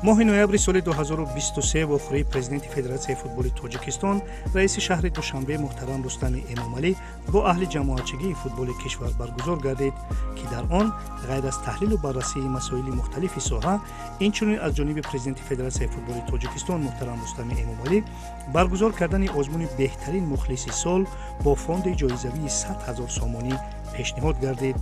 Моҳи ноябри соли 2023 вохӯрии президенти Федератсияи футболи Тоҷикистон, раиси шаҳри Душанбе муҳтарам Рустами Эмомалӣ бо аҳли ҷамоатчигии футболи кишвар баргузор гардид, ки дар он ғайр аз таҳлилу баррасии масоили мухталифи соҳа, инчунин аз ҷониби президенти Федератсияи футболи Тоҷикистон муҳтарам Рустами Эмомалӣ баргузор кардани озмуни беҳтарин мухлиси сол бо фонди ҷоизавии 100 000 сомонӣ пешниҳод гардид.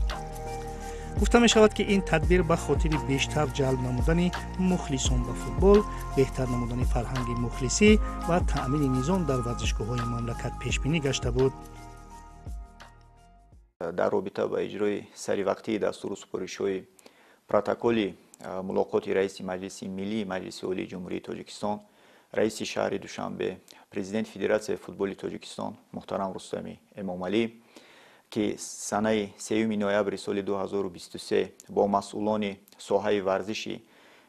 Гуфта мешавад, ки ин тадбир ба хотири бештар ҷалб намудани мухлисон ба футбол, беҳтар намудани фарҳанги мухлисӣ ва таъмини низом дар варзишгоҳҳои мамлакат пешбинӣ гашта буд. Дар робита ба иҷрои саривақтии дастуру супоришҳои протоколи мулоқоти раиси Маҷлиси Миллии Маҷлиси Олии Ҷумҳурии Тоҷикистон, раиси шаҳри Душанбе, президенти Федератсияи футболи Тоҷикистон муҳтарам Рустами Эмомалӣ, ки санаи 3 ноябри соли 2023 бо масъулони соҳаи варзиши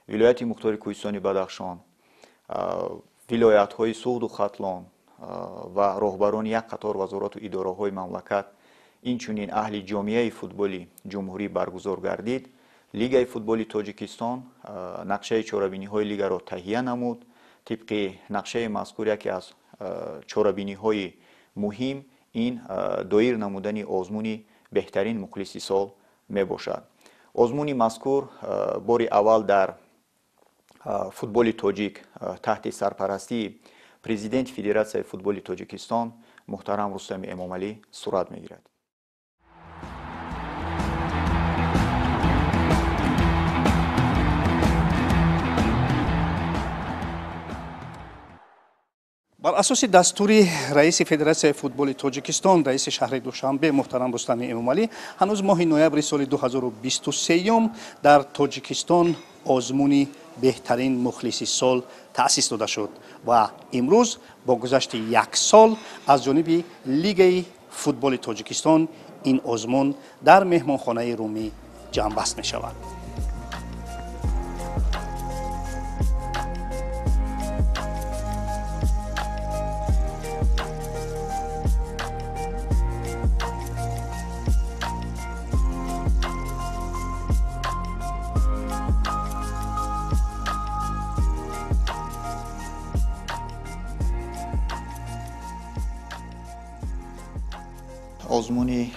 вилояти мухтори Кӯҳистони Бадахшон, вилоятҳои Суғду Хатлон ва роҳбарони як қатор вазорату идораҳои мамлакат, инчунин аҳли ҷомеаи футболи ҷумҳурӣ баргузор гардид, Лигаи футболи Тоҷикистон нақшаи чорабиниҳои лигаро таҳия намуд. Тибқи нақшаи мазкур яке аз чорабиниҳои муҳим ин доир намудани озмуни беҳтарин мухлиси сол мебошад. Озмуни мазкур бори аввал дар футболи тоҷик таҳти сарпарастии президенти Федератсияи футболи Тоҷикистон муҳтарам Рустами Эмомалӣ сурат мегирад. Бар асоси дастури раиси Федератсияи футболи Тоҷикистон, раиси шаҳри Душанбе муҳтарам Рустами Эмомалӣ, ҳанӯз моҳи ноябри соли 2023 дар Тоҷикистон озмуни беҳтарин мухлиси сол таъсис дода шуд ва имрӯз бо гузашти як сол аз ҷониби Лигаи футболи Тоҷикистон ин озмун дар меҳмонхонаи Румӣ ҷамъбаст мешавад. Озмуни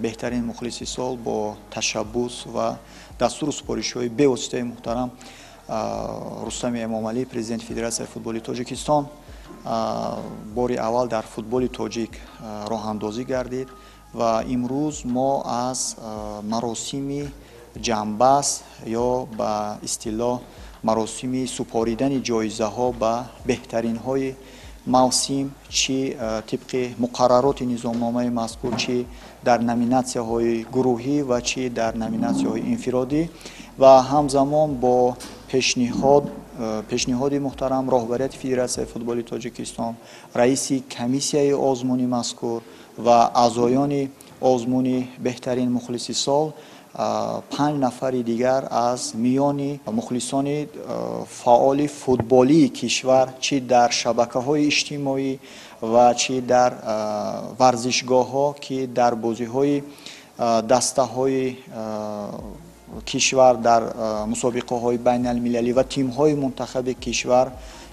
беҳтарин мухлиси сол бо ташаббус ва дастуру супоришҳои бевоситаи муҳтарам Рустами Эмомалӣ, президенти Федератсияи футболи Тоҷикистон, бори аввал дар футболи тоҷик роҳандозӣ гардид ва имрӯз мо аз маросими ҷамъбаст ё ба истилоҳ маросими супоридани ҷоизаҳо ба беҳтаринҳои мавсим, чӣ тибқи муқаррароти низомномаи мазкур, чӣ дар номинатсияҳои гурӯҳӣ ва чӣ дар номинатсияҳои инфиродӣ ва ҳамзамон бо пешниҳоди муҳтарам роҳбарияти Федератсияи футболи Тоҷикистон, раиси комиссияи озмуни мазкур ва аъзоёни озмуни беҳтарин мухлиси сол, 5 нафари дигар аз миёни мухлисони фаъоли футболии кишвар, чӣ дар шабакаҳои иҷтимоӣ ва чӣ дар варзишгоҳҳо, ки дар бозиҳои дастаҳои кишвар, дар мусобиқаҳои байналмилалӣ ва тимҳои мунтахаби кишвар,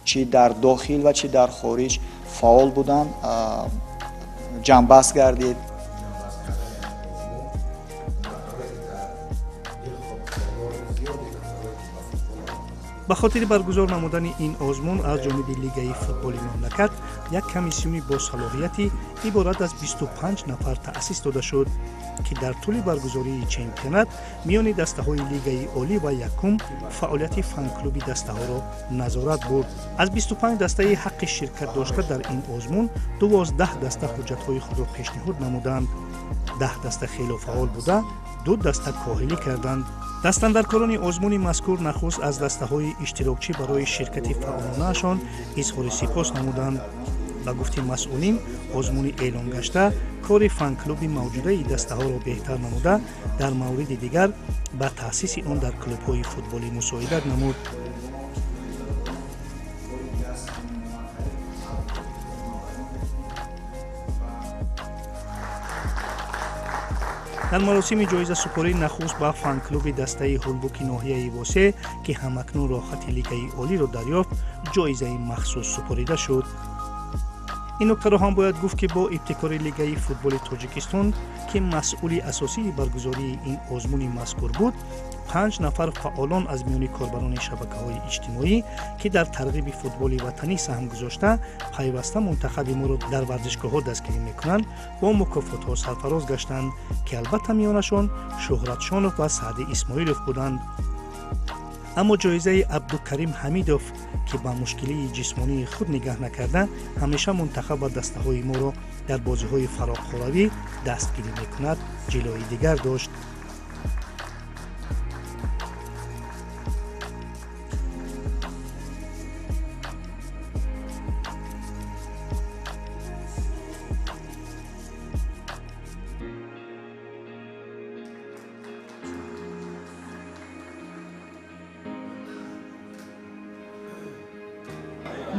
чӣ дар дохил ва чӣ дар хориҷ фаъол буданд, ҷамъбаст гардид. Ба хотири баргузор намудани ин озмун аз ҷониби Лигаи футболи мамлакат як комиссиони босалоҳияти иборат аз 25 нафар таъсис дода шуд, ки дар тӯли баргузории чемпионат миёни дастаҳои Лигаи олӣ ва якум фаъолияти фанклуби дастаҳоро назорат бурд. Аз 25 дастаи ҳаққи ширкат дошта дар ин озмун 12 даста ҳуҷҷатҳои худро пешниҳод намуданд. 10 даста хело фаъол буда, 2 даста коҳилӣ карданд. Дастандаркорони озмуни мазкур нахуст аз дастаҳои иштирокчӣ барои ширкати фаъолонаашон изҳори сипос намуданд. Ба гуфти масъулин, озмуни эълонгашта кори фанклуби мавҷудаи дастаҳоро беҳтар намуда, дар мавриди дигар ба таъсиси он дар клубҳои футболӣ мусоидат намуд. Дар маросими ҷоизасупорӣ нахуст ба фан-клуби дастаи ҳулбуки ноҳияи Восе, ки ҳамакнун роҳхати Лигаи олиро дарёфт, ҷоизаи махсус супорида шуд. Ин нуктаро ҳам бояд гуфт, ки бо ибтикори Лигаи футболи Тоҷикистон, ки масъули асосии баргузории ин озмуни мазкур буд, 5 нафар фаъолон аз миёни корбарони шабакаҳои иҷтимоӣ, ки дар тарғиби футболи ватанӣ саҳм гузошта, пайваста мунтахаби моро дар варзишгоҳҳо дастгирӣ мекунанд, бо мукофотҳо сарфароз гаштанд, ки албатта миёнашон Шӯҳратшонов ва Саъди Исмоилов буданд. Аммо ҷоизаи Абдукарим Ҳамидов, ки ба мушкилии ҷисмонии худ нигаҳ накарда, ҳамеша мунтахаб ва дастаҳои моро дар бозиҳои фароқоравӣ дастгирӣ мекунад, ҷилои дигар дошт.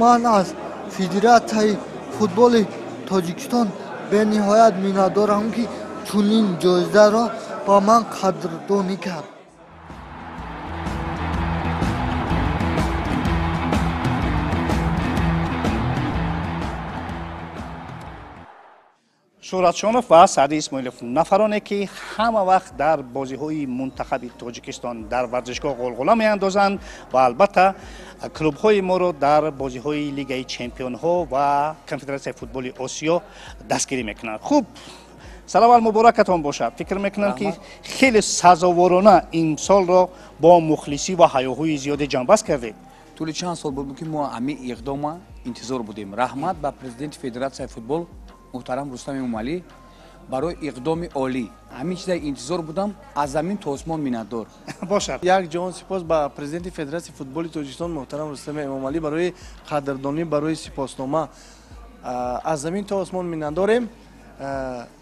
Ман аз Федератсияи футболи Тоҷикистон бениҳоят миннатдорам, ки чунин ҷоизаро ба ман қадрдонӣ кард. Шӯҳратшонов ва Саъди Исмоилов нафароне, ки ҳама вақт дар бозиҳои мунтахаби Тоҷикистон дар варзишгоҳ ғулғула меандозанд ва албатта клубҳои моро дар бозиҳои Лигаи чемпионҳо ва Конфедератсияи футболи Осиё дастгирӣ мекунанд. Хуб, сараввал муборакатон бошад. Фикр мекунам, ки хеле сазоворона имсолро бо мухлисӣ ва ҳаёҳӯи зиёде ҷамъбаст кардед. Тӯли чанд сол буд, ки мо ҳамин иқдома интизор будем. Раҳмат ба президенти Федератсияи футбол муҳтарам Рустам Эмомалӣ барои иқдоми олӣ. Ҳамин чиза интизор будам, аз замин то осмон миннатдор. Бошад. Як ҷаҳон сипос ба президенти Федератсияи футболи Тоҷикистон муҳтарам Рустам Эмомалӣ барои қадрдонӣ, барои сипоснома. Аз замин то осмон миннатдорем.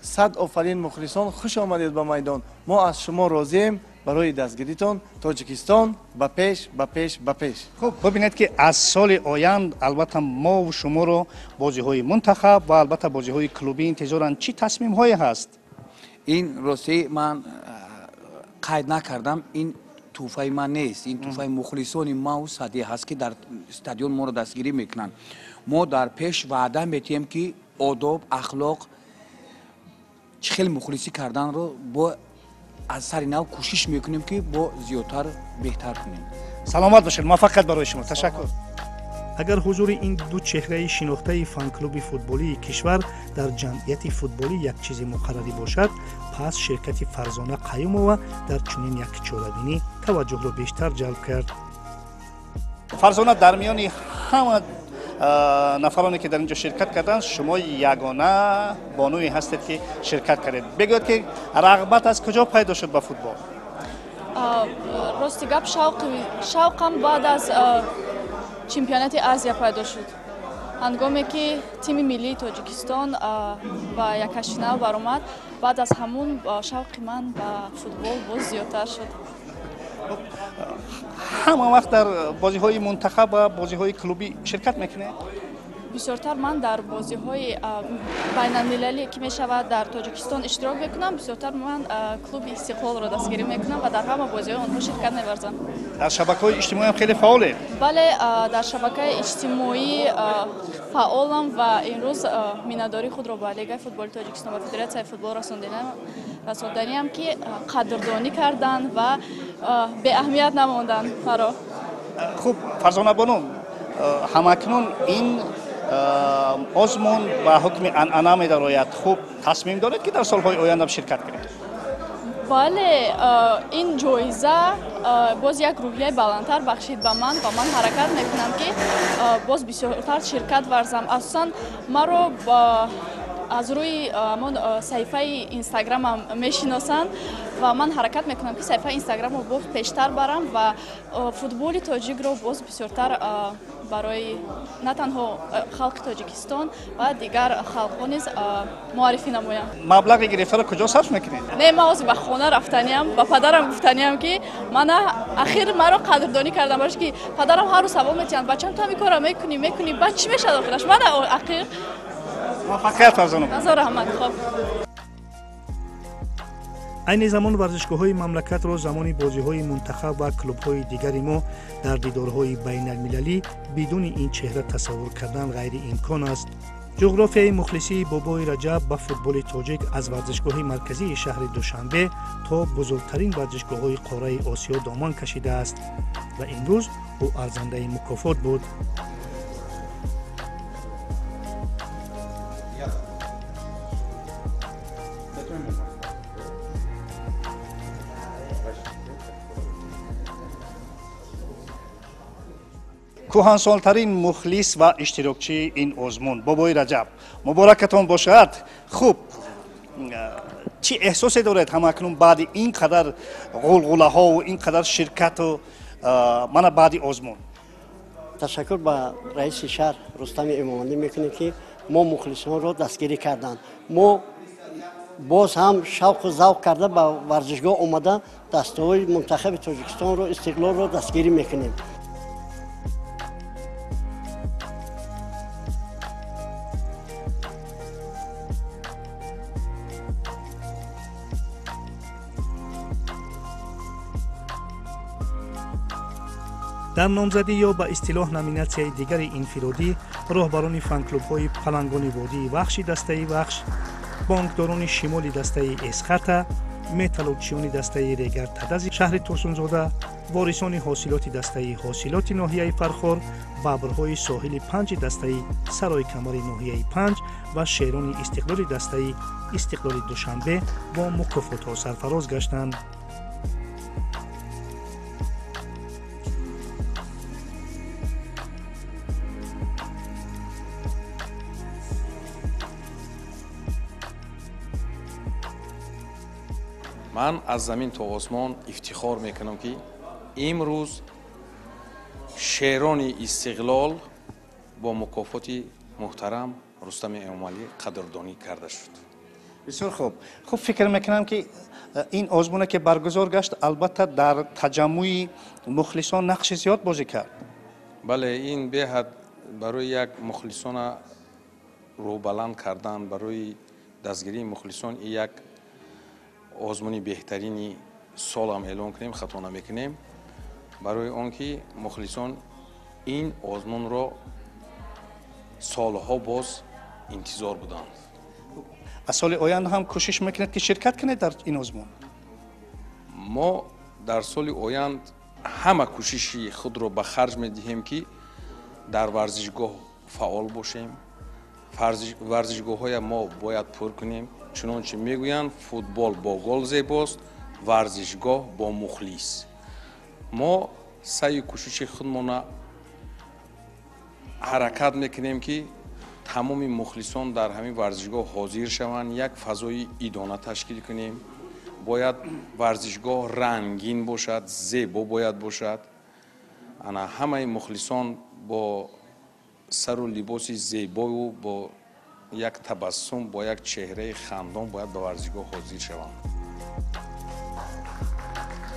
Сад офарин мухлисон, хуш омадед ба майдон. Мо аз шумо розием барои дастгиритон. Тоҷикистон ба пеш, ба пеш, ба пеш. Хуб, бибинед, ки аз соли оянд албатта мову шуморо бозиҳои мунтахаб ва албатта бозиҳои клубӣ интизоранд. Чӣ тасмимҳое ҳаст? Ин ростӣ ман қайд накардам, ин тӯҳфаи ман нест, ин тӯҳфаи мухлисони маву Садӣ ҳаст, ки дар стадион моро дастгирӣ мекунанд. Мо дар пеш ваъда метиҳем, ки одоб, ахлоқ, чӣ хел мухлисӣ карданро бо аз сари нав кӯшиш мекунем, ки бо зиёдтар беҳтар кунем. Саломат бошед, муваффақият барои шумо. Ташаккур. Агар ҳузури ин ду чеҳраи шинохтаи фан-клуби футболии кишвар дар ҷамъияти футболӣ як чизи муқаррарӣ бошад, пас ширкати Фарзона Қаюмова дар чунин як чорабинӣ таваҷҷӯҳро бештар ҷалб кард. Фарзона, дар миёни ҳама нафароне, ки дар ин ҷо ширкат карданд, шумо ягона бонуе ҳастед, ки ширкат кардед. Бигӯед, ки рағбат аз куҷо пайдо шуд ба футбол? Рости гап, шавқам баъд аз чемпионати Азия пайдо шуд, ҳангоме ки тими миллии Тоҷикистон ба якашфинал баромад. Баъд аз ҳамун шавқи ман ба футбол боз зиёдтар шуд. Ҳама вақт дар бозиҳои мунтахаб ва бозиҳои клубӣ ширкат мекунед? Бисёртар ман дар бозиҳои байналмилалӣ, ки мешавад дар Тоҷикистон, иштирок мекунам. Бисёртар ман клуби Истиқлолро дастгирӣ мекунам ва дар ҳама бозиҳои онҳо ширкат меварзам. Дар шабакаҳои иҷтимоӣ ҳам хеле фаъолед? Бале, дар шабакаи иҷтимоӣ фаъолам ва имрӯз миннатдории худро ба Лигаи футболи Тоҷикистон ва Федератсияи футбол расонданиам, ки қадрдонӣ карданд ва беаҳамият намонданд маро. Хуб, Фарзона бону, ҳамакнун ин озмун ба ҳукми анъана медарояд. Хуб, тасмим доред, ки дар солҳои оянда ширкат кунед? Бале, ин ҷоиза боз як рӯҳияи баландтар бахшид ба ман ва ман ҳаракат мекунам, ки боз бисёртар ширкат варзам. Асосан маро аз рӯи ҳамон саҳифаи Инстаграмам мешиносанд ва ман ҳаракат мекунам, ки саҳифаи Инстаграмро боз пештар барам ва футболи тоҷикро боз бисёртар барои на танҳо халқи Тоҷикистон ва дигар халқҳо низ муаррифӣ намоям. Маблағи гирифтаро куҷо сарф мекунед? Не, ман ҳозир ба хона рафтаниам, ба падарам гуфтаниам, ки мана ахир маро қадрдонӣ кардам, барои ки падарам ҳар рӯз савол метиҳанд: бачам, ту ҳамин корро мекунӣ, мекунӣ, баъд чӣ мешавад охираш? Мана ахир. Муваффақият, Фарзона. Ҳазор раҳмат. Хоб. Айни замон варзишгоҳҳои мамлакатро замони бозиҳои мунтахаб ва клубҳои дигари мо дар дидорҳои байналмилалӣ бидуни ин чеҳра тасаввур кардан ғайриимкон аст. Ҷуғрофияи мухлисии Бобои Раҷаб ба футболи тоҷик аз варзишгоҳи марказии шаҳри Душанбе то бузургтарин варзишгоҳҳои қораи Осиё доман кашидааст ва имрӯз ӯ арзандаи мукофот буд. Кӯҳансолтарин мухлис ва иштирокчии ин озмун Бобои Раҷаб, муборакатон бошад. Хуб, чӣ эҳсосе доред ҳамакнун баъди ин қадар ғулғулаҳову ин қадар ширкату мана баъди озмун? Ташаккур ба раиси шаҳр Рустами Эмомалӣ мекунем, ки мо мухлисонро дастгирӣ карданд. Мо боз ҳам шавқу завқ карда ба варзишгоҳ омада дастаҳои мунтахаби Тоҷикистонро, Истиқлолро дастгирӣ мекунем. Дар номзадӣ ё ба истилоҳ номинатсияи дигари инфиродӣ роҳбарони фанклубҳои Палангони водии Вахши дастаи Вахш, бонкдорони шимоли дастаи Эсхата, металлургчиёни дастаи Регар Тадази шаҳри Турсунзода, ворисони ҳосилоти дастаи Ҳосилоти ноҳияи Фархор, бабрҳои соҳили панҷи дастаи Сарои Камари ноҳияи Панҷ ва шерони Истиқлоли дастаи Истиқлоли Душанбе бо мукофотҳо сарфароз гаштанд. Ман аз замин то осмон ифтихор мекунам, ки имрӯз шерони Истиқлол бо мукофоти муҳтарам Рустами Эмомалӣ қадрдонӣ карда шуд. Бисёр хуб. Хуб, фикр мекунам, ки ин озмуне ки баргузор гашт, албатта дар таҷаммуи мухлисон нақши зиёд бозӣ кард. Бале, ин беҳад барои як мухлисона рӯбаланд кардан, барои дастгирии мухлисон як озмуни беҳтарини солам эълон кунем, хато намекунем, барои он ки мухлисон ин озмунро солҳо боз интизор буданд. Аз соли оянда ҳам кӯшиш мекунед, ки ширкат кунед дар ин озмун? Мо дар соли оянд ҳама кӯшиши худро ба харҷ медиҳем, ки дар варзишгоҳ фаъол бошем. Варзишгоҳҳоя мо бояд пур кунем. Чунончи мегӯянд, футбол бо гол зебост, варзишгоҳ бо мухлис. Мо саъю кӯшиши худмона ҳаракат мекунем, ки тамоми мухлисон дар ҳамин варзишгоҳ ҳозир шаванд, як фазои идона ташкил кунем. Бояд варзишгоҳ рангин бошад, зебо бояд бошад. Ана ҳамаи мухлисон бо сару либоси зебою бо як табассум, бо як чеҳраи хандон бояд ба варзишгоҳ ҳозир шаванд.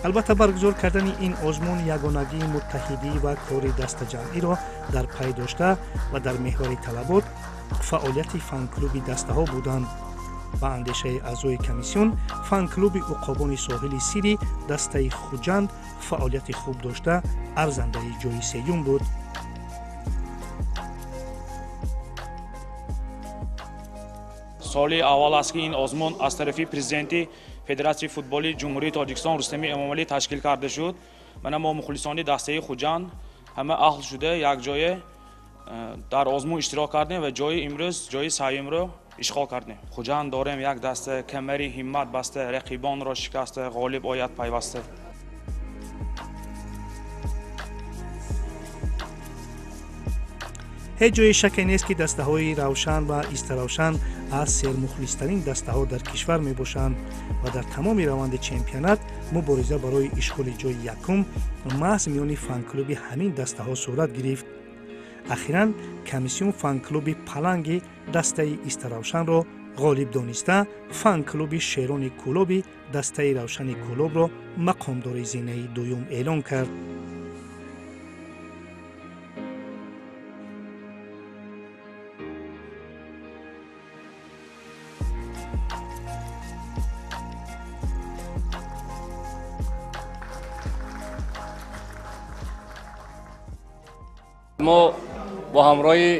Албатта, баргузор кардани ин озмун ягонагии муттаҳидӣ ва кори дастаҷамъиро дар пай дошта ва дар меҳвари талабот фаъолияти фанклуби дастаҳо буданд. Ба андешаи аъзои комиссион, фанклуби уқобони соҳили Сири дастаи Хуҷанд фаъолияти хуб дошта арзандаи ҷои сеюм буд. Соли аввал аст, ки ин озмун аз тарафи президенти Федератсияи футболи Ҷумҳурии Тоҷикистон Рустами Эмомалӣ ташкил карда шуд. Мана мо мухлисони дастаи Хуҷанд ҳама аҳл шуда якҷоя дар озмун иштирок кардем ва ҷои имрӯз ҷои сеюмро ишғол кардем. Хуҷанд дорем як даста, камари ҳиммат баста, рақибонро шикаста, ғолиб ояд пайваста. Ҳеҷ ҷои шаке нест, ки дастаҳои Равшан ва Истаравшан аз сермухлистарин дастаҳо дар кишвар мебошанд ва дар тамоми раванди чемпионат мубориза барои ишғоли ҷои якум маҳз миёни фанклуби ҳамин дастаҳо сурат гирифт. Ахиран комиссион фанклуби Паланги дастаи Истаравшанро ғолиб дониста, фанклуби Шерони Кӯлоби дастаи Равшани Кӯлобро мақомдори зинаи дуюм эълон кард. Мо бо ҳамроҳи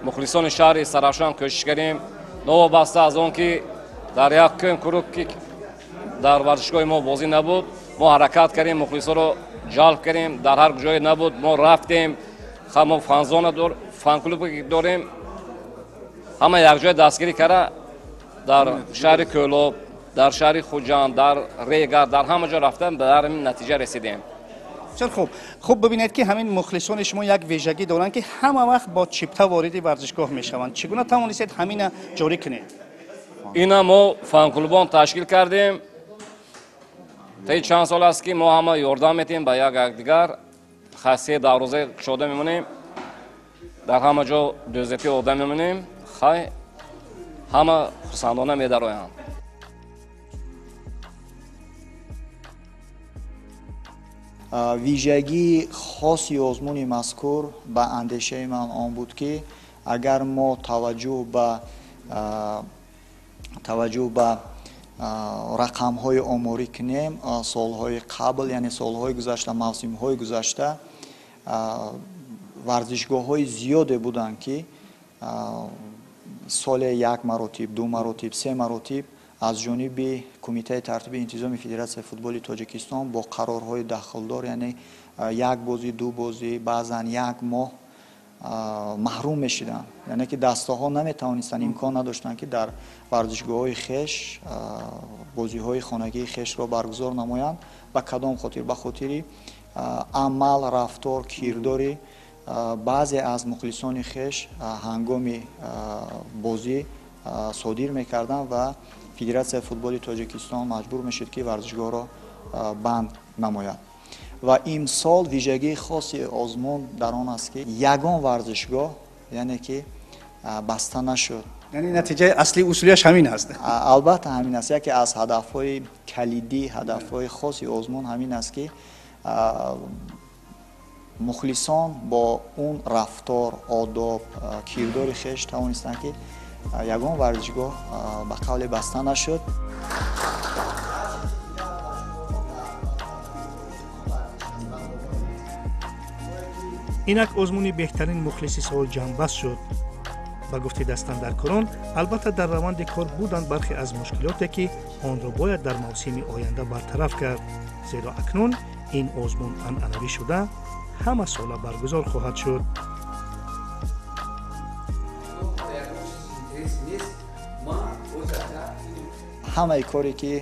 мухлисони шаҳри Истаравшан кӯшиш кардем, новобаста аз он ки дар як конкур ки дар варзишгоҳи мо бозӣ набуд, мо ҳаракат кардем, мухлисоро ҷалб кардем. Дар ҳар ҷое набуд, мо рафтем. Мо фанзона фанклуб дорем, ҳама якҷоя дастгирӣ карда дар шаҳри Кӯлоб, дар шаҳри Хуҷанд, дар Регар, дар ҳама ҷо рафтам, дар ин натиҷа расидем. Бисёр хуб. Хуб, бибинед ки ҳамин мухлисони шумо як вижагӣ доранд, ки ҳама вақт бо чипта вориди варзишгоҳ мешаванд. Чӣ гуна тавонистед ҳамина ҷорӣ кунед? Ина мо фанклубон ташкил кардем. Таи чанд сол аст ки мо ҳама ёрдам метиҳем ба як якдигар. Хасие дарвоза кушода мемонем, дар ҳама ҷо дӯзепи одам мемонем. Хай, ҳама хурсандона медароянд. Вижагии хоси озмуни мазкур ба андешаи ман он буд, ки агар мо таваҷҷӯҳ ба рақамҳои оморӣ кунем, солҳои қабл, яъне солҳои гузашта, мавсимҳои гузашта варзишгоҳҳои зиёде буданд, ки соле як маротиб, ду маротиб, се маротиб аз ҷониби Кумитаи тартиби интизоми Федератсияи футболи Тоҷикистон бо қарорҳои дахлдор, яъне як бозӣ, ду бозӣ, баъзан як моҳ маҳрум мешиданд. Яъне ки дастаҳо наметавонистанд, имкон надоштанд, ки дар варзишгоҳҳои хеш бозиҳои хонагии хешро баргузор намоянд. Ба кадом хотир? Ба хотири амал, рафтор, кирдори баъзе аз мухлисони хеш ҳангоми бозӣ содир мекарданд ва Федератсияи футболи Тоҷикистон маҷбур мешуд, ки варзишгоҳро банд намояд. Ва имсол вижагии хоси озмун дар он аст, ки ягон варзишгоҳ, яъне ки баста нашуд. Яъне натиҷаи аслии усулияш ҳамин аст? Албатта, ҳамин аст. Яке аз ҳадафҳои калидӣ, ҳадафҳои хоси озмун ҳамин аст, ки мухлисон бо он рафтор, одоб, кирдори хеш тавонистанд, ки ягон варзишгоҳ ба қавле баста нашуд. Инак озмуни беҳтарин мухлиси сол ҷамъбаст шуд. Ба гуфти дастандаркорон, албатта дар раванди кор буданд бархе аз мушкилоте, ки онро бояд дар мавсими оянда бартараф кард, зеро акнун ин озмун анъанавӣ шуда ҳама сола баргузор хоҳад шуд. Ҳамаи коре ки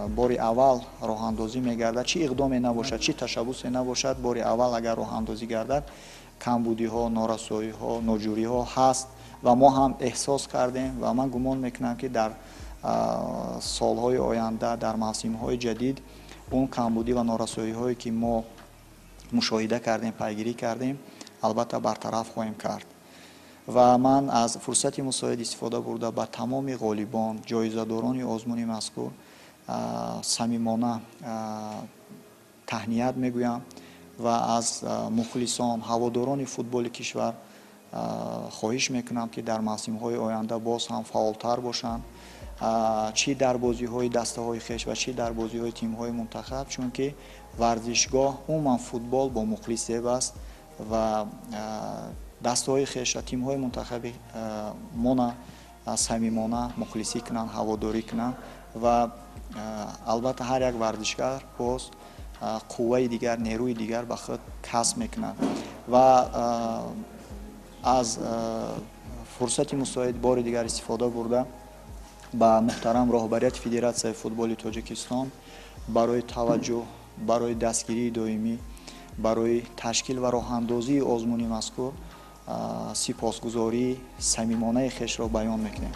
бори аввал роҳандозӣ мегардад, чӣ иқдоме набошад, чӣ ташаббусе набошад, бори аввал агар роҳандозӣ гардад, камбудиҳо, норасоиҳо, ноҷӯриҳо ҳаст ва мо ҳам эҳсос кардем ва ман гумон мекунам, ки дар солҳои оянда, дар мавсимҳои ҷадид он камбудӣ ва норасоиҳое ки мо мушоҳида кардем, пайгирӣ кардем, албатта бартараф хоҳем кард. Ва ман аз фурсати мусоид истифода бурда ба тамоми ғолибон, ҷоизадорони озмуни мазкур самимона таҳният мегӯям ва аз мухлисон, ҳаводорони футболи кишвар хоҳиш мекунам, ки дар мавсимҳои оянда боз ҳам фаъолтар бошанд, чӣ дар бозиҳои дастаҳои хеш ва чӣ дар бозиҳои тимҳои мунтахаб, чунки варзишгоҳ, умуман футбол бо мухлис зеб аст ва дастаҳои хеш ва тимҳои мунтахаби мона самимона мухлисӣ кунанд, ҳаводорӣ кунанд ва албатта ҳар як варзишгар боз қувваи дигар, нерӯи дигар ба худ касб мекунад. Ва аз фурсати мусоид бори дигар истифода бурда ба муҳтарам роҳбарияти Федератсияи футболи Тоҷикистон барои таваҷҷӯҳ, барои дастгирии доимӣ, барои ташкил ва роҳандозии озмуни мазкур сипосгузории самимонаи хешро баён мекунем.